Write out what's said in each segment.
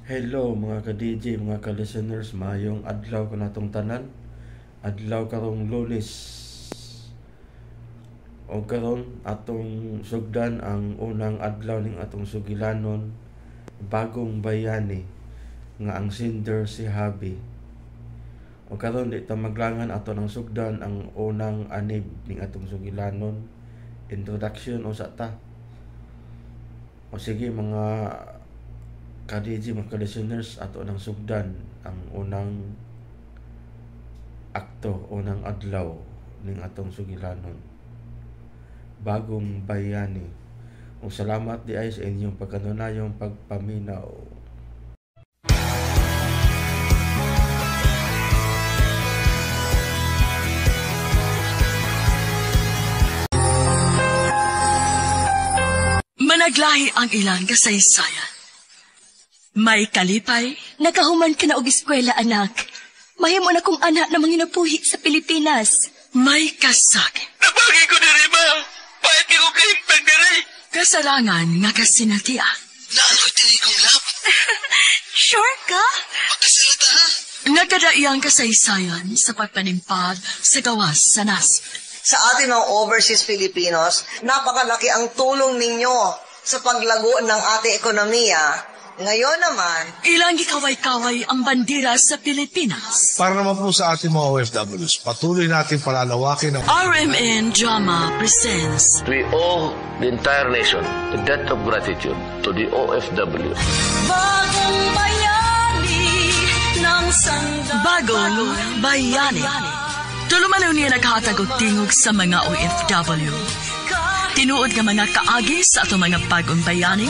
Hello mga ka-DJ, mga ka-listeners, maayong adlaw kanatong tanan. Adlaw karong Lunes. O karon atong sugdan ang unang adlaw ning atong sugilanon, Bagong Bayani, nga ang sender si Habi. O karon di ta maglangan, ato nang sugdan ang unang anib ning atong sugilanon. Introduction usa ta. O sige mga ka-DJ, mga ka-listeners, ato nang sugdan ang unang akto, unang adlaw ning atong sugilanon, Bagong Bayani. O salamat di ay sa inyong pagkanunayong pagpaminaw. Managlahi ang ilang kasaysayan. May kalipay. Nakahuman ka na og eskwela, anak. Mahimo na kong anak na manginabuhi sa Pilipinas. May kasakit. Nabagi ko diri, ma. Pahit ko kahimpag diri. Kasarangan nga kasinatian. Naaloy diri kong lap. Sure ka? Pagkasalita ha. Nagkadaiyang kasaysayan sa pagpanimpad sa gawas sa nasod. Sa atin mga overseas Filipinos, napakalaki ang tulong ninyo sa paglago ng ating ekonomiya. Ngayon naman, Ilang gikaway-kaway ang bandera sa Pilipinas. Para naman po sa ating mga OFWs, patuloy natin palalawakin ang RMN Drama presents We owe the entire nation a debt of gratitude to the OFW. Bagong Bayani ng Bagong Bayani. Tulumanon niya naghatag og tingog sa mga OFW. Tinuod nga mga kaagi sa atong mga bagong bayani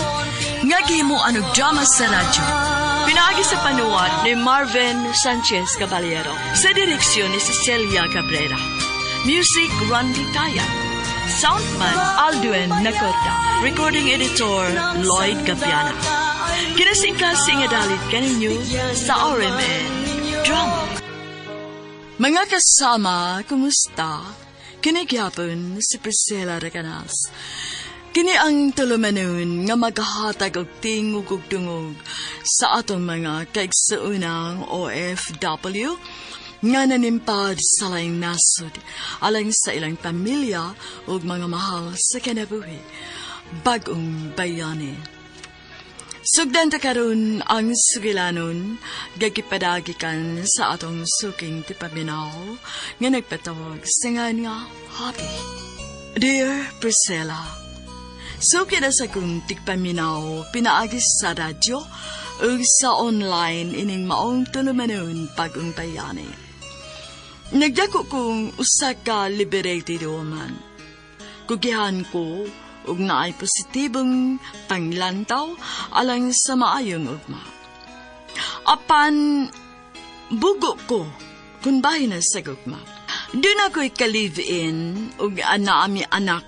nga gihimuan og drama sa radyo. Pinaagi sa panuwat ni Marvin Sanchez Caballero sa direksyon ni Cecilia Cabrera. Music, Randy Taya. Soundman, Aldwin Nacorda. Recording editor, Lloyd Gabiana. Kinasingkasing nga dalit kaninyo sa RMN Drama. Mga kasama, kumusta? Kinigyapon si Priscilla Recanas. Kini ang tulumanon nga maghahatag og tingog ug dungog sa atong mga kaigsuonang OFW nga nanimpad sa laing nasod alang sa ilang pamilya ug mga mahal sa kinabuhi. Bagong Bayani. Sugdan ta karon ang sugilanon gagipadagikan sa atong suking tipaminaw nga nagpatawag sa nga nga Happy. Dear Priscilla, suki na sa kong tigpaminaw pinaagi sa radyo ug sa online ining maong tulumanon Bagong Bayani. Nagdako kong usa ka liberated woman. Kugihan ko ug naay positibong panglantaw alang sa maayong ugma. Apan bugo ko kung bahin na sa gugma. Doon ako'y ka-live-in ug anaami anak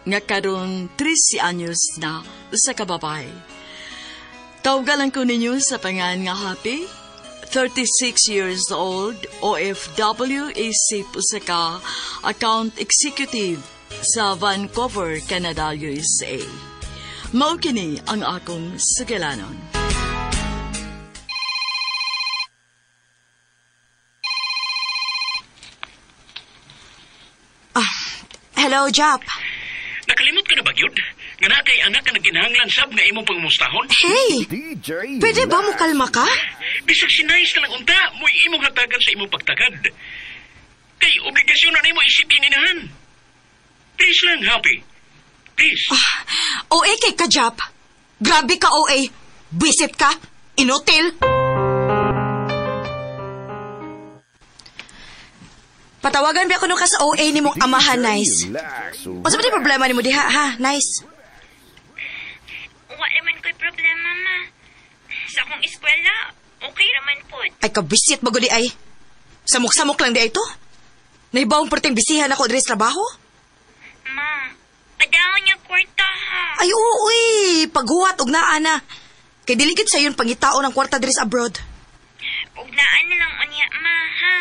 nga karon 13 anyos na usa ka babae. Tawgalan ko ninyo sa pangan nga Happy, 36 years old, OFW, isip usa ka account executive sa Vancouver, Canada, USA. Mao kini ang akong sugilanon. Hello, Jap. Nakalimot ka na ba, gyud? Nga na kay anak ka nagkinahanglan sab nga imong pangumustahon? Hey! Pwede ba mo kalma ka? Bisag sinayos na lang unta, mo'y imong hatagan sa imong pagtagad. Kay obligasyon na nimo isipin inahan. Please lang, Happy. Please. OA kay ka, Jap. Grabe ka, OA. Bisit ka. Inutil. Patawagan ba ako nung ka sa OA ni mong amahan, Nice? Unsa ba di problema ni mo diha, ha, Nice? Wala man ko'y problema, ma. Sa akong eskwela, okay raman po. Ay, kabisit ba gudi ay? Samok-samok lang di ay to? Naibawang perting bisihan ako diri sa trabaho? Ma, padahon niya kwarta, ha. Ay, oo, uy. Paghuwat, og naa na. Kay dili gid sayon pangitao ng kwarta diri sa abroad. Ug naan na lang unya, ma, ha.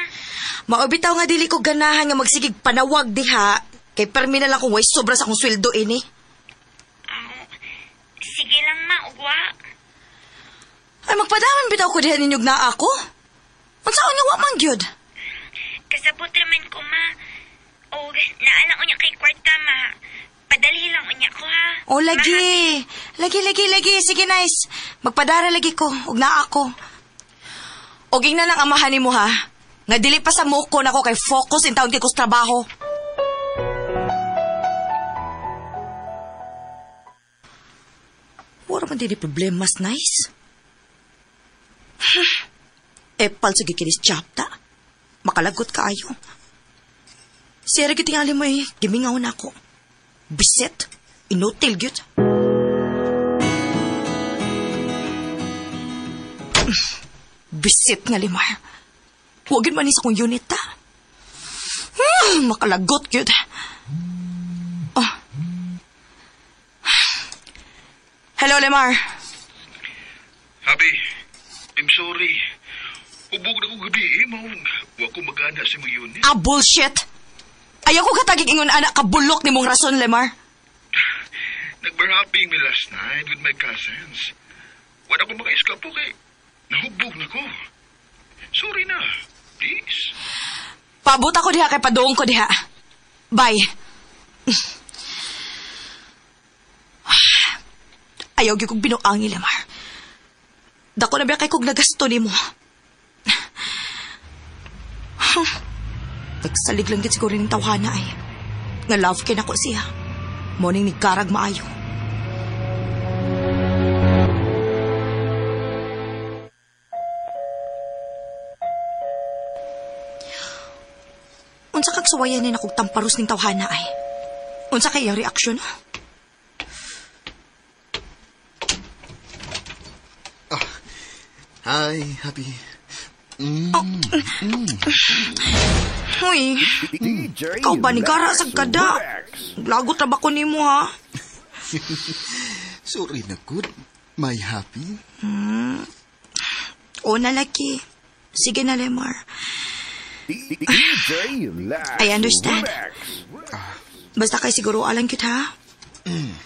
Mao bitaw nga dili ko ganahan nga magsigig panawag diha. Kay permi na lang kung way sobra sa akong sweldo ini. Aw, sige lang, ma, ugwa. Ay, magpadaman bitaw ko diha ninyog na ako. Unsaon nga wa man gyud? Kasabot raman ko, ma. O, naalang unya kay kwarta, ma. Padalhi lang unya ko, ha? O, lagi. Lagi, lagi, lagi. Sige, nice. Magpadara lagi ko. Ug naa ako. Og ingna lang amahan nimo ha. Nga dili pa sa muko nako kay focus in taon kay kus trabaho. Wala man dili problemas, nice. Epal sa gikinis chapta. Makalagot kaayo. Siya ra gitingali mo eh. Gimingaw na ako. Bisit. Inutil gyud. Bisit nga limar. Huwag yun man sa kong unit ta. Makalagot gyud. Oh. Hello, Lemar. Happy, I'm sorry. Hubog na kong gabi eh, maong. Wa ko magana sa mong unit. Ah, bullshit! Ayaw ko katagig ingon anak kabulok ni mong rason, Lemar. Nag-bar hopping me last night with my cousins. Wala ko maka-eskapo kay nahubog na ko. Sorry na. Please. Paabot ako diha kay paduong ko diha. Bye. Ayaw gyud kong binuangi, Lemar. Dako na biya kay kog nagasto nimo. Nagsalig lang gid siguro ning tawhana ay. Nga love kay nako siya. Morning ni garag maayo. Unsa kag suwayan ni nakog tamparos ning tawhana ay? Unsa kay iyang reaksyon? Hi, Happy. Uy, ikaw ba ni gara sa kada? Lagot na ba ko nimo ha? Sorry na good. My Happy. O na laki. Sige na, Lemar. I understand. Basta kay siguro alang kita ha?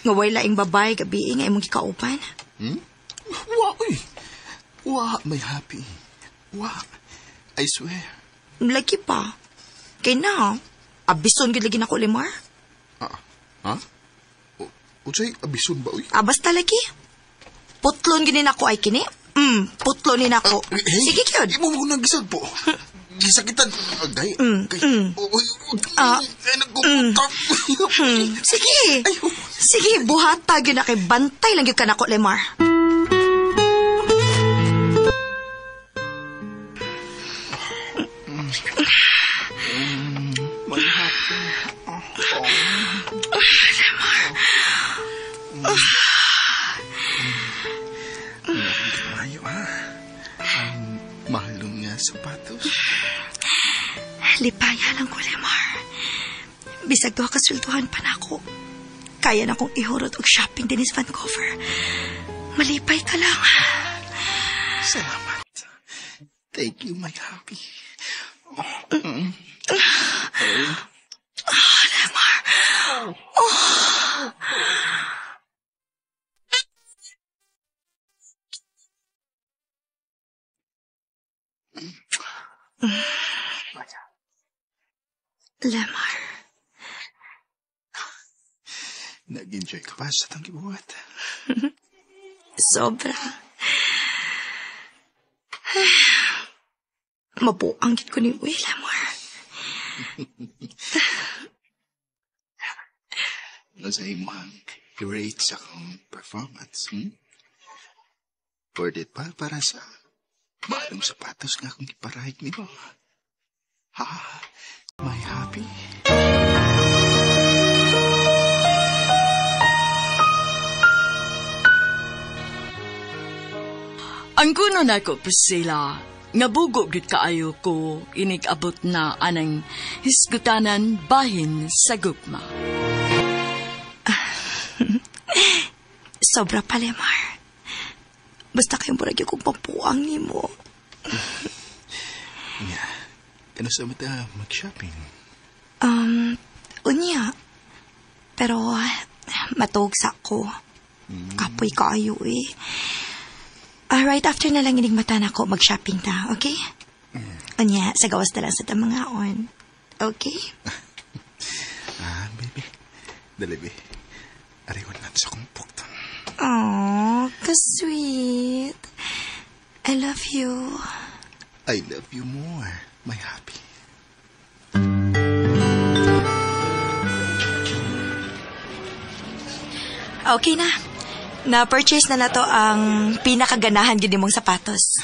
Nga way laing babay gabi nga imong gikauban. Wa, uy. Wa, my Happy. Wa. I swear. Lagi pa. Kay na, abison gid lagi nako, Lemar. Ha? Unsay abison ba, uy? Ah, basta lagi. Putlon gini nako ay kini. Putlon ni nako. Hey, Sige gyud. Imo mo nang gisag po. Gisakitan. Agay. Uy, ay, nagkukutak. Sige. Sige, buhata gyud na kay bantay lang gyud ka nako, Lemar. My Happy. Lemar. Mayo, ha? Ang mahalong nga sapatos. Lipaya lang ko, Lemar. Bisag duha ka swelduhan pa nako. Kaya na kong ihurot og shopping din sa Vancouver. Malipay ka lang. Salamat. Thank you, my Happy. Oh, Lemar. Oh. Lemar. Nag-enjoy ka ba sa itong gibuhat? Sobra. Mabuang gid ko ni Uy, Lemar. Nasa imo ang rate sa akong performance, Worth it pa para sa mahalong sapatos nga akong iparahig nimo. Ha, my Happy. Ang kuno nako, Priscilla, nga bugo gyud kaayo ko inig-abot na anang hisgutanan bahin sa gugma. Sobra pa, Lemar. Basta kayong murag yung kong pampuang nimo. Yeah. Kano sa mata mag-shopping? Unya. Pero, matuog sa ako. Kapoy kaayo eh. Right after na lang inig mata na ko, mag-shopping ta, okay? Unya, sa gawas na lang sa tamangaon. Okay? Ah, baby. Dali, baby. Ariwan natin sa akong puktan. Aw, ka-sweet. I love you. I love you more, my happy. Okay na. Na-purchase na to ang pinakaganahan gid mong sapatos.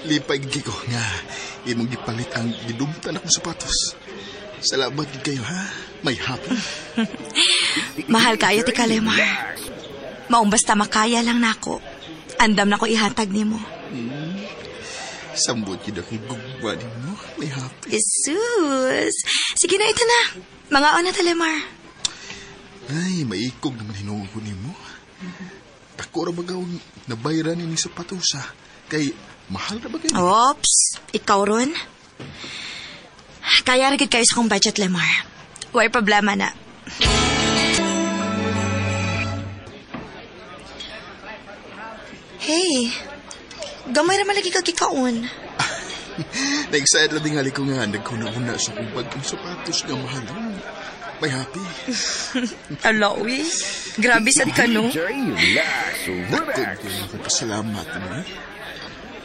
Lipay gid ko nga imong gipalit ang gidumtan akong sapatos. Salamat gid kayo ha, my happy. Mahal kayo ti Kalemar. Maong basta makaya lang nako. Andam na ko ihatag nimo. Sambot gid akong gugma nimo, my happy. Jesus. Sige na, ito na. Mga na ta, Lemar. Ay, maikog naman hinuon ko nimo. Tako ra bagaw nabayran ni sapatos ha. Kay mahal ra ba kayo? Oops, ikaw ron. Kaya ra gid kayo sa akong budget, Lemar. Way problema na. Hey, gamay ra man lagi ka gikaon. Na-excited na tingali ko nga nagkuna-una sa akong bagong sapatos nga mahal. May happy. Ala, uy. Grabe sad ka, no? Dakod ko na akong pasalamat mo.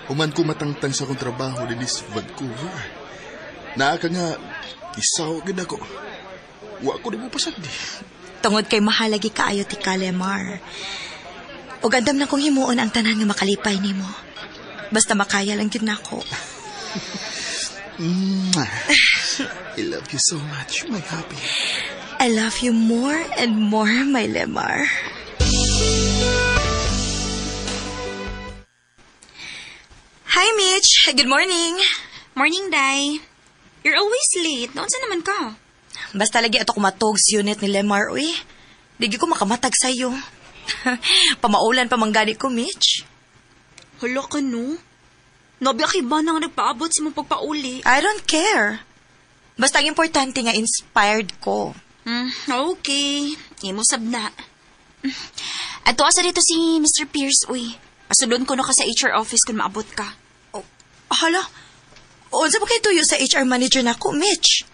Human ko matangtang sa akong trabaho din sa Vancouver. Naa ka nga, isaw gid ako. Wa ko di mo pasagdi. Tungod kay mahalagi kaayo ti ka, Lemar. Ug andam na kong himuon ang tanan nga makalipay nimo. Basta makaya lang gid nako. I love you so much, my happy. I love you more and more, my Lemar. Hi, Mitch. Good morning. Morning, Day. You're always late. Naunsa naman ka? Basta lagi ato kumatog sa unit ni Lemar, uy. Di ko makamatag sa'yo. Pamaulan pa manggani ko, Mitch. Hala ka, no? Nabi akay ba nang nagpaabot sa mong pagpauli? I don't care. Basta ang importante nga inspired ko. Okay. Imo sab na. Ato asa dito si Mr. Pierce, uy. Pasulon ko no ka sa HR office kung maabot ka. Oh, hala. Unsa ba kay tuyo sa HR manager nako, Mitch?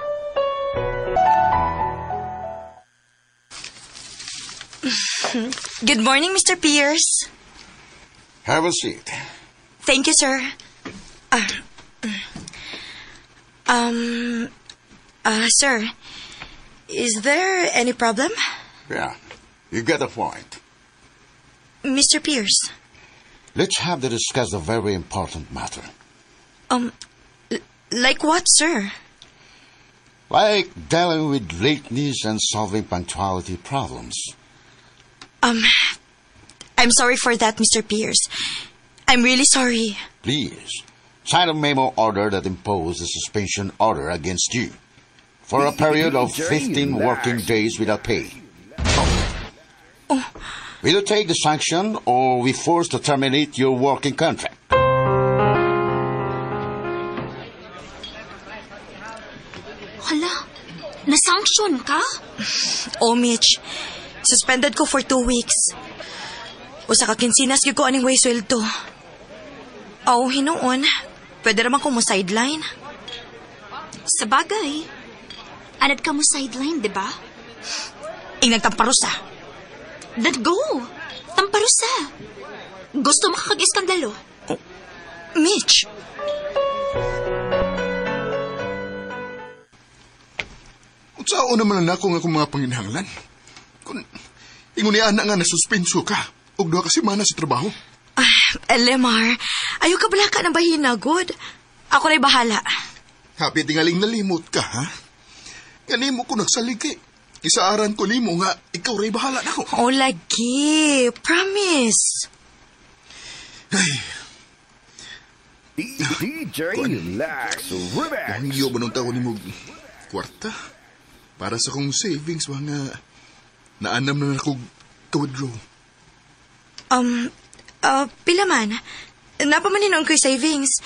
Good morning, Mr. Pierce. Have a seat. Thank you, sir. Sir, is there any problem? Yeah, you get the point. Mr. Pierce. Let's have to discuss a very important matter. Like what, sir? Like dealing with lateness and solving punctuality problems. I'm sorry for that, Mr. Pierce. I'm really sorry. Please, sign a memo order that imposes a suspension order against you for a period of 15 working days without pay. Oh. Will you take the sanction or we force to terminate your working contract? Hala, na-sanction ka? Oh, Mitch. Suspended ko for 2 weeks. Usa ka kinsinas gyud ko aning way sweldo. Oh, hinuon. Pwede raman ko mo sideline. Sa bagay. Anad ka mo sideline, di ba? Ing nagtamparusa. That go. Tamparusa. Gusto makakag-iskandalo. Oh, Mitch. Unsaon naman na ako nga akong mga panginahanglan? Kung ingon ni ana nga nasuspenso ka, ug duha ka semana sa trabaho. Lemar, ayaw ka bala ka ng bahina, good. Ako na'y bahala. Happy tingaling nalimot ka, ha? Kanimo ko nagsaligi. Isaaran ko nimo nga, ikaw ra'y bahala na ako. Oh, lagi. Promise. Ay. DJ Lax Remix. Nangiyo ba nung tao nimo kwarta? Para sa kong savings, mga naanam na ako ka-withdraw. Pila man. Napamanin ko'y savings.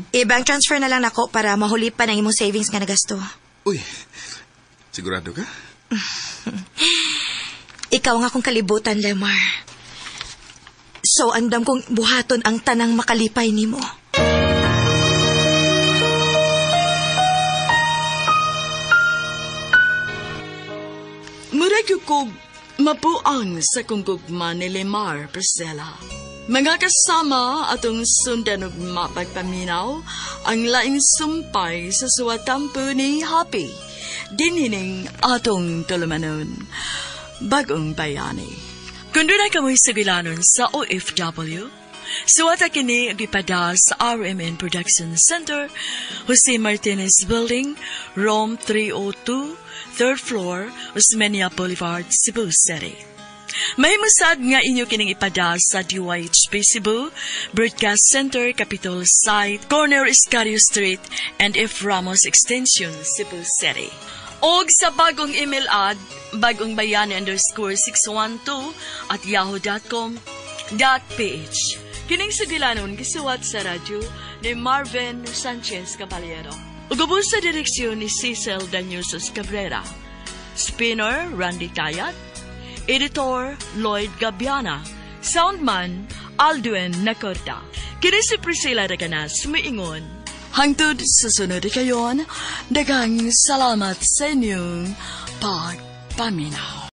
I-bank transfer na lang nako para mahuli pa ng imong savings nga nagasto. Uy, sigurado ka? Ikaw nga akong kalibutan, Lemar. So andam kong buhaton ang tanang makalipay nimo. Murag ko mapuang sa kong gugma ni Lemar, Priscilla. Mga kasama atong sundan og mapagpaminaw ang laing sumpay sa suwatampo ni Happy. Dinhining atong tulumanon. Bagong Bayani. Kung doon kamoy sugilanon sa OFW, suwata kini gipada sa RMN Production Center, Jose Martinez Building, Room 302, 3rd floor, Osmeña Boulevard, Cebu City. Mahimusad nga inyo kining ipada sa DYHP Cebu, Broadcast Center, Capitol Site, Corner Escario Street, and F. Ramos Extension, Cebu City. Og sa bagong email ad, bagongbayani_612@yahoo.com.ph. Kining sugilanon gisuwat sa radyo ni Marvin Sanchez Caballero. Ug ubos sa direksyon ni Cecil Danyusos Cabrera. Spinner, Randy Tayat. Editor, Lloyd Gabiana. Soundman, Aldwin Nacorda. Kini si Priscilla Reganas, miingon. Hangtod sa sunod kayon, daghang salamat sa inyong pagpaminaw.